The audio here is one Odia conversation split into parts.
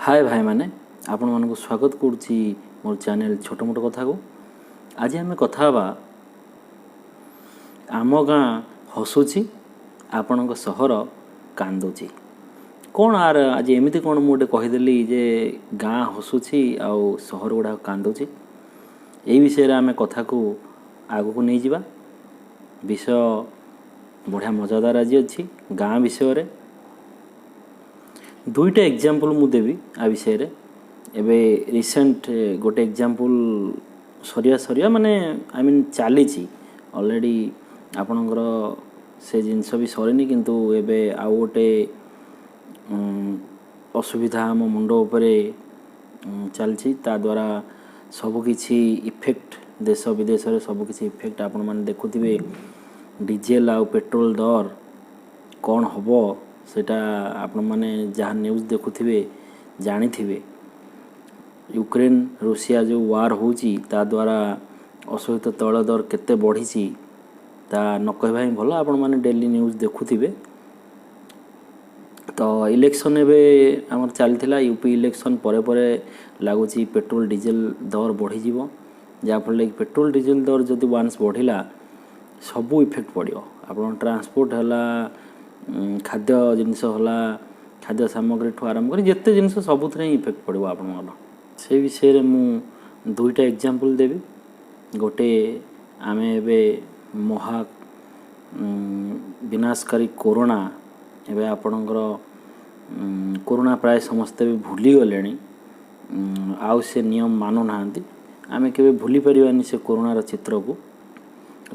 ହାଏ ଭାଇମାନେ, ଆପଣମାନଙ୍କୁ ସ୍ୱାଗତ କରୁଛି ମୋର ଚ୍ୟାନେଲ୍ ଛୋଟ ମୋଟ କଥାକୁ। ଆଜି ଆମେ କଥା ହେବା, ଆମ ଗାଁ ହସୁଛି, ଆପଣଙ୍କ ସହର କାନ୍ଦୁଛି। କ'ଣ ଆର ଆଜି ଏମିତି କ'ଣ ମୁଁ ଗୋଟେ କହିଦେଲି ଯେ ଗାଁ ହସୁଛି ଆଉ ସହର ଗୁଡ଼ାକ କାନ୍ଦୁଛି? ଏଇ ବିଷୟରେ ଆମେ କଥାକୁ ଆଗକୁ ନେଇଯିବା। ବିଷୟ ବଢ଼ିଆ ମଜାଦାର ଆଜି ଅଛି। ଗାଁ ବିଷୟରେ ଦୁଇଟା ଏକ୍ଜାମ୍ପଲ୍ ମୁଁ ଦେବି ଆ ବିଷୟରେ। ଏବେ ରିସେଣ୍ଟ ଗୋଟେ ଏକ୍ଜାମ୍ପଲ୍ ସରିବା ସରିବା ମାନେ, I mean, ଚାଲିଛି ଅଲରେଡ଼ି ଆପଣଙ୍କର, ସେ ଜିନିଷ ବି ସରିନି। କିନ୍ତୁ ଏବେ ଆଉ ଗୋଟେ ଅସୁବିଧା ଆମ ମୁଣ୍ଡ ଉପରେ ଚାଲିଛି। ତା ଦ୍ୱାରା ସବୁକିଛି ଇଫେକ୍ଟ, ଦେଶ ବିଦେଶରେ ସବୁକିଛି ଇଫେକ୍ଟ ଆପଣମାନେ ଦେଖୁଥିବେ। ଡିଜେଲ ଆଉ ପେଟ୍ରୋଲ ଦର କ'ଣ ହେବ, ସେଇଟା ଆପଣମାନେ ଯାହା ନ୍ୟୁଜ୍ ଦେଖୁଥିବେ ଜାଣିଥିବେ। ୟୁକ୍ରେନ୍ ରୁଷିଆ ଯେଉଁ ୱାର୍ ହେଉଛି, ତା ଦ୍ୱାରା ଅଶୋଧିତ ତୈଳ ଦର କେତେ ବଢ଼ିଛି ତା ନ କହିବା ହିଁ ଭଲ। ଆପଣମାନେ ଡେଲି ନ୍ୟୁଜ୍ ଦେଖୁଥିବେ। ତ ଇଲେକ୍ସନ୍ ଏବେ ଆମର ଚାଲିଥିଲା, ୟୁପି ଇଲେକ୍ସନ୍ ପରେ ପରେ ଲାଗୁଛି ପେଟ୍ରୋଲ ଡିଜେଲ ଦର ବଢ଼ିଯିବ, ଯାହାଫଳରେ କି ପେଟ୍ରୋଲ ଡିଜେଲ ଦର ଯଦି ୱାନ୍ସ ବଢ଼ିଲା, ସବୁ ଇଫେକ୍ଟ ପଡ଼ିବ। ଆପଣ ଟ୍ରାନ୍ସପୋର୍ଟ ହେଲା, ଖାଦ୍ୟ ଜିନିଷ ହେଲା, ଖାଦ୍ୟ ସାମଗ୍ରୀଠୁ ଆରମ୍ଭ କରି ଯେତେ ଜିନିଷ, ସବୁଥିରେ ହିଁ ଇଫେକ୍ଟ ପଡ଼ିବ ଆପଣଙ୍କର। ସେଇ ବିଷୟରେ ମୁଁ ଦୁଇଟା ଏକ୍ଜାମ୍ପଲ୍ ଦେବି। ଗୋଟେ, ଆମେ ଏବେ ମହା ବିନାଶକାରୀ କୋରୋନା, ଏବେ ଆପଣଙ୍କର କୋରୋନା ପ୍ରାୟ ସମସ୍ତେ ବି ଭୁଲିଗଲେଣି, ଆଉ ସେ ନିୟମ ମାନୁନାହାନ୍ତି। ଆମେ କେବେ ଭୁଲି ପାରିବାନି ସେ କୋରୋନାର ଚିତ୍ରକୁ।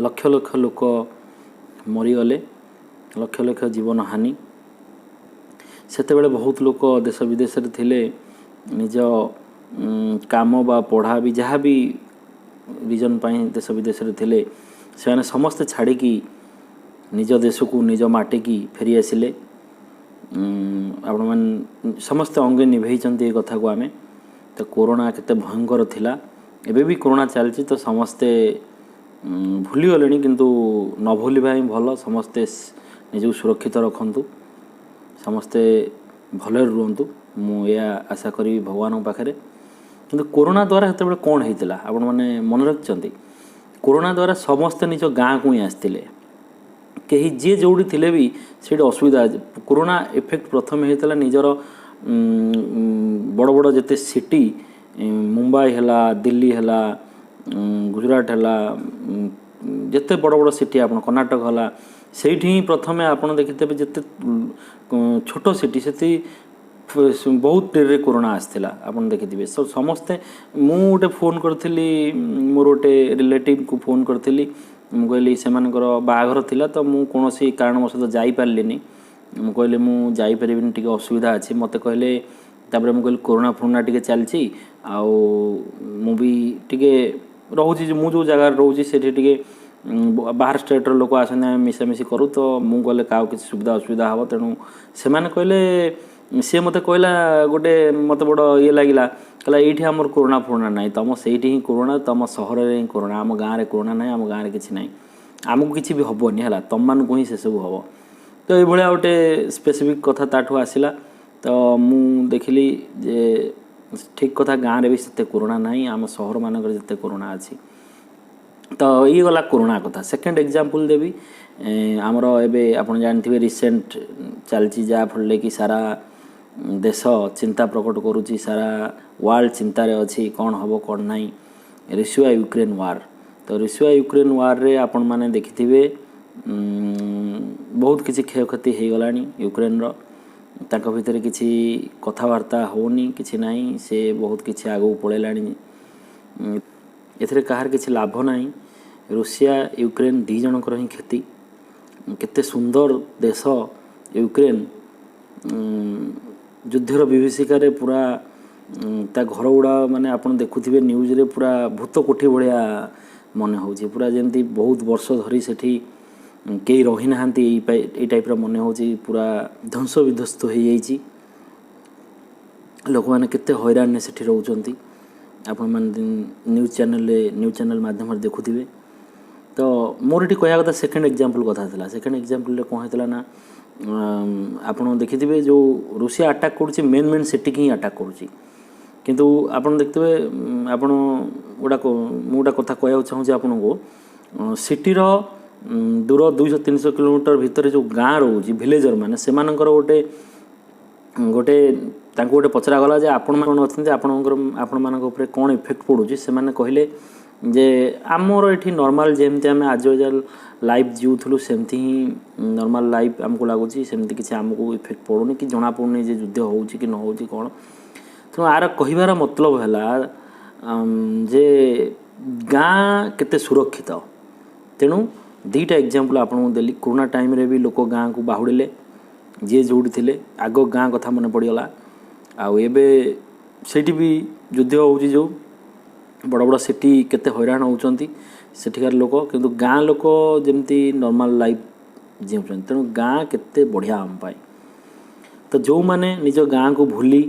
ଲକ୍ଷ ଲକ୍ଷ ଲୋକ ମରିଗଲେ, ଲକ୍ଷ ଲକ୍ଷ ଜୀବନ ହାନି। ସେତେବେଳେ ବହୁତ ଲୋକ ଦେଶ ବିଦେଶରେ ଥିଲେ, ନିଜ କାମ ବା ପଢ଼ା ବି ଯାହା ବି ରିଜନ୍ ପାଇଁ ଦେଶ ବିଦେଶରେ ଥିଲେ, ସେମାନେ ସମସ୍ତେ ଛାଡ଼ିକି ନିଜ ଦେଶକୁ, ନିଜ ମାଟିକି ଫେରି ଆସିଲେ। ଆପଣମାନେ ସମସ୍ତେ ଅଙ୍ଗେ ନିଭେଇଛନ୍ତି ଏ କଥାକୁ ଆମେ। ତ କୋରୋନା କେତେ ଭୟଙ୍କର ଥିଲା। ଏବେ ବି କୋରୋନା ଚାଲିଛି, ତ ସମସ୍ତେ ଭୁଲିଗଲେଣି, କିନ୍ତୁ ନ ଭୁଲିବା ହିଁ ଭଲ। ସମସ୍ତେ ନିଜକୁ ସୁରକ୍ଷିତ ରଖନ୍ତୁ, ସମସ୍ତେ ଭଲରେ ରୁହନ୍ତୁ, ମୁଁ ଏହା ଆଶା କରିବି ଭଗବାନଙ୍କ ପାଖରେ। କିନ୍ତୁ କୋରୋନା ଦ୍ୱାରା ସେତେବେଳେ କ'ଣ ହେଇଥିଲା ଆପଣମାନେ ମନେ ରଖିଛନ୍ତି? କୋରୋନା ଦ୍ୱାରା ସମସ୍ତେ ନିଜ ଗାଁକୁ ହିଁ ଆସିଥିଲେ। କେହି ଯିଏ ଯେଉଁଠି ଥିଲେ ବି ସେଇଠି ଅସୁବିଧା। କୋରୋନା ଇଫେକ୍ଟ ପ୍ରଥମେ ହେଇଥିଲା ନିଜର ବଡ଼ ବଡ଼ ଯେତେ ସିଟି, ମୁମ୍ବାଇ ହେଲା, ଦିଲ୍ଲୀ ହେଲା, ଗୁଜୁରାଟ ହେଲା, ଯେତେ ବଡ଼ ବଡ଼ ସିଟି ଆପଣ କର୍ଣ୍ଣାଟକ ହେଲା, ସେଇଠି ହିଁ ପ୍ରଥମେ ଆପଣ ଦେଖିଥିବେ। ଯେତେ ଛୋଟ ସିଟି, ସେଠି ବହୁତ ଡେରିରେ କୋରୋନା ଆସିଥିଲା, ଆପଣ ଦେଖିଥିବେ। ସମସ୍ତେ, ମୁଁ ଗୋଟେ ଫୋନ୍ କରିଥିଲି, ମୋର ଗୋଟେ ରିଲେଟିଭକୁ ଫୋନ୍ କରିଥିଲି। ମୁଁ କହିଲି, ସେମାନଙ୍କର ବାହାଘର ଥିଲା, ତ ମୁଁ କୌଣସି କାରଣବଶତଃ ଯାଇପାରିଲିନି। ମୁଁ କହିଲି, ମୁଁ ଯାଇପାରିବିନି, ଟିକେ ଅସୁବିଧା ଅଛି। ମୋତେ କହିଲେ, ତାପରେ ମୁଁ କହିଲି, କୋରୋନା ଫୋରୋନା ଟିକେ ଚାଲିଛି ଆଉ ମୁଁ ବି ଟିକେ ରହୁଛି, ମୁଁ ଯେଉଁ ଜାଗାରେ ରହୁଛି ସେଠି ଟିକେ ବାହାର ଷ୍ଟେଟ୍ର ଲୋକ ଆସନ୍ତି, ଆମେ ମିଶାମିଶି କରୁ, ତ ମୁଁ ଗଲେ କାହାକୁ କିଛି ସୁବିଧା ଅସୁବିଧା ହେବ। ତେଣୁ ସେମାନେ କହିଲେ, ସିଏ ମୋତେ କହିଲା ଗୋଟେ, ମୋତେ ବଡ଼ ଇଏ ଲାଗିଲା, କହିଲା, ଏଇଠି ଆମର କୋରୋନା ଫୋରୋନା ନାହିଁ, ତୁମ ସେଇଠି ହିଁ କୋରୋନା, ତୁମ ସହରରେ ହିଁ କୋରୋନା, ଆମ ଗାଁରେ କୋରୋନା ନାହିଁ, ଆମ ଗାଁରେ କିଛି ନାହିଁ, ଆମକୁ କିଛି ବି ହେବନି ହେଲା, ତୁମମାନଙ୍କୁ ହିଁ ସେସବୁ ହେବ। ତ ଏଇଭଳିଆ ଗୋଟେ ସ୍ପେସିଫିକ୍ କଥା ତାଠୁ ଆସିଲା। ତ ମୁଁ ଦେଖିଲି ଯେ ଠିକ୍ କଥା, ଗାଁରେ ବି ସେତେ କୋରୋନା ନାହିଁ, ଆମ ସହରମାନଙ୍କରେ ଯେତେ କୋରୋନା ଅଛି। ତ ଇଏ ଗଲା କୋରୋନା କଥା। ସେକେଣ୍ଡ ଏକ୍ଜାମ୍ପଲ୍ ଦେବି। ଆମର ଏବେ ଆପଣ ଜାଣିଥିବେ, ରିସେଣ୍ଟ ଚାଲିଛି, ଯାହାଫଳରେ କି ସାରା ଦେଶ ଚିନ୍ତା ପ୍ରକଟ କରୁଛି, ସାରା ୱାର୍ଲଡ଼ ଚିନ୍ତାରେ ଅଛି, କ'ଣ ହେବ କ'ଣ ନାହିଁ, ରୁଷିଆ ୟୁକ୍ରେନ୍ ୱାର୍। ତ ରୁଷିଆ ୟୁକ୍ରେନ୍ ୱାର୍ରେ ଆପଣମାନେ ଦେଖିଥିବେ, ବହୁତ କିଛି କ୍ଷୟକ୍ଷତି ହେଇଗଲାଣି ୟୁକ୍ରେନ୍ର। ତାଙ୍କ ଭିତରେ କିଛି କଥାବାର୍ତ୍ତା ହେଉନି, କିଛି ନାହିଁ, ସେ ବହୁତ କିଛି ଆଗକୁ ପଳେଇଲାଣି। ଏଥିରେ କାହାର କିଛି ଲାଭ ନାହିଁ। ରୁଷିଆ ୟୁକ୍ରେନ୍ ଦୁଇ ଜଣଙ୍କର ହିଁ କ୍ଷତି। କେତେ ସୁନ୍ଦର ଦେଶ ୟୁକ୍ରେନ୍, ଯୁଦ୍ଧର ବିଭୀଷିକାରେ ପୁରା ତା ଘର ଗୁଡ଼ା ମାନେ ଆପଣ ଦେଖୁଥିବେ ନ୍ୟୁଜ୍ରେ, ପୁରା ଭୂତ କୋଠି ଭଳିଆ ମନେ ହେଉଛି, ପୁରା ଯେମିତି ବହୁତ ବର୍ଷ ଧରି ସେଠି କେହି ରହିନାହାନ୍ତି, ଏଇ ଟାଇପ୍ର ମନେ ହେଉଛି। ପୁରା ଧ୍ୱଂସ ବିଧ୍ୱସ୍ତ ହେଇଯାଇଛି। ଲୋକମାନେ କେତେ ହଇରାଣରେ ସେଠି ରହୁଛନ୍ତି, ଆପଣମାନେ ନ୍ୟୁଜ୍ ଚ୍ୟାନେଲ୍ ମାଧ୍ୟମରେ ଦେଖୁଥିବେ। ତ ମୋର ଏଠି କହିବା କଥା, ସେକେଣ୍ଡ ଏକ୍ଜାମ୍ପଲ୍ କଥା ଥିଲା। ସେକେଣ୍ଡ ଏକ୍ଜାମ୍ପଲ୍ରେ କ'ଣ ହେଇଥିଲା ନା, ଆପଣ ଦେଖିଥିବେ ଯେଉଁ ରୁଷିଆ ଆଟାକ୍ କରୁଛି, ମେନ୍ ମେନ୍ ସିଟିକି ହିଁ ଆଟାକ୍ କରୁଛି। କିନ୍ତୁ ଆପଣ ଦେଖିଥିବେ, ଆପଣ ଗୋଟା ମୁଁ ଗୋଟେ କଥା କହିବାକୁ ଚାହୁଁଛି ଆପଣଙ୍କୁ, ସିଟିର ଦୂର 200-300 କିଲୋମିଟର ଭିତରେ ଯେଉଁ ଗାଁ ରହୁଛି, ଭିଲେଜର ମାନେ, ସେମାନଙ୍କର ଗୋଟେ ଗୋଟେ ତାଙ୍କୁ ଗୋଟେ ପଚରାଗଲା ଯେ ଆପଣମାନେ କ'ଣ ଅଛନ୍ତି, ଆପଣଙ୍କର ଆପଣମାନଙ୍କ ଉପରେ କ'ଣ ଇଫେକ୍ଟ ପଡ଼ୁଛି? ସେମାନେ କହିଲେ ଯେ ଆମର ଏଠି ନର୍ମାଲ୍, ଯେମିତି ଆମେ ଆଜ୍ ୟୁଜୁଆଲ୍ ଲାଇଫ୍ ଜିଉଥିଲୁ ସେମିତି ହିଁ ନର୍ମାଲ୍ ଲାଇଫ୍ ଆମକୁ ଲାଗୁଛି, ସେମିତି କିଛି ଆମକୁ ଇଫେକ୍ଟ ପଡ଼ୁନି କି ଜଣାପଡ଼ୁନି ଯେ ଯୁଦ୍ଧ ହେଉଛି କି ନ ହେଉଛି କ'ଣ। ତେଣୁ ଆର କହିବାର ମତଲବ ହେଲା ଯେ ଗାଁ କେତେ ସୁରକ୍ଷିତ। ତେଣୁ ଦୁଇଟା ଏକ୍ଜାମ୍ପଲ୍ ଆପଣଙ୍କୁ ଦେଲି। କୋରୋନା ଟାଇମ୍ରେ ବି ଲୋକ ଗାଁକୁ ବାହୁଡ଼ିଲେ, ଯିଏ ଯେଉଁଠି ଥିଲେ, ଆଗ ଗାଁ କଥା ମନେ ପଡ଼ିଗଲା। ଆଉ ଏବେ ସେଇଠି ବି ଯୁଦ୍ଧ ହେଉଛି, ଯେଉଁ ବଡ଼ ବଡ଼ ସିଟି କେତେ ହଇରାଣ ହେଉଛନ୍ତି ସେଠିକାର ଲୋକ, କିନ୍ତୁ ଗାଁ ଲୋକ ଯେମିତି ନର୍ମାଲ୍ ଲାଇଫ୍ ଜିଉଛନ୍ତି। ତେଣୁ ଗାଁ କେତେ ବଢ଼ିଆ ଆମ ପାଇଁ। ତ ଯେଉଁମାନେ ନିଜ ଗାଁକୁ ଭୁଲି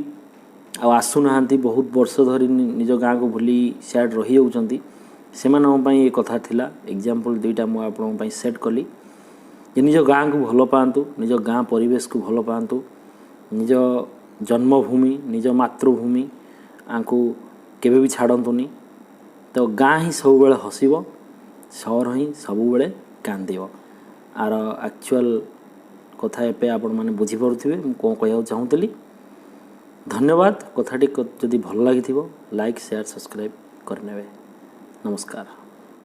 ଆଉ ଆସୁନାହାନ୍ତି, ବହୁତ ବର୍ଷ ଧରି ନିଜ ଗାଁକୁ ଭୁଲି ସିଆଡ଼େ ରହିଯାଉଛନ୍ତି, ସେମାନଙ୍କ ପାଇଁ ଏ କଥା ଥିଲା। ଏକ୍ଜାମ୍ପଲ୍ ଦୁଇଟା ମୁଁ ଆପଣଙ୍କ ପାଇଁ ସେଟ୍ କଲି ଯେ ନିଜ ଗାଁକୁ ଭଲ ପାଆନ୍ତୁ, ନିଜ ଗାଁ ପରିବେଶକୁ ଭଲ ପାଆନ୍ତୁ, ନିଜ ଜନ୍ମଭୂମି, ନିଜ ମାତୃଭୂମି ଆଙ୍କୁ କେବେ ବି ଛାଡ଼ନ୍ତୁନି। ତ ଗାଁ ହିଁ ସବୁବେଳେ ହସିବ, ସହର ହିଁ ସବୁବେଳେ କାନ୍ଦିବ। ଆର ଆକ୍ଚୁଆଲ୍ କଥା ଏବେ ଆପଣମାନେ ବୁଝିପାରୁଥିବେ ମୁଁ କ'ଣ କହିବାକୁ ଚାହୁଁଥିଲି। ଧନ୍ୟବାଦ। କଥାଟି ଯଦି ଭଲ ଲାଗିଥିବ, ଲାଇକ୍, ସେୟାର, ସବସ୍କ୍ରାଇବ୍ କରିନେବେ। ନମସ୍କାର।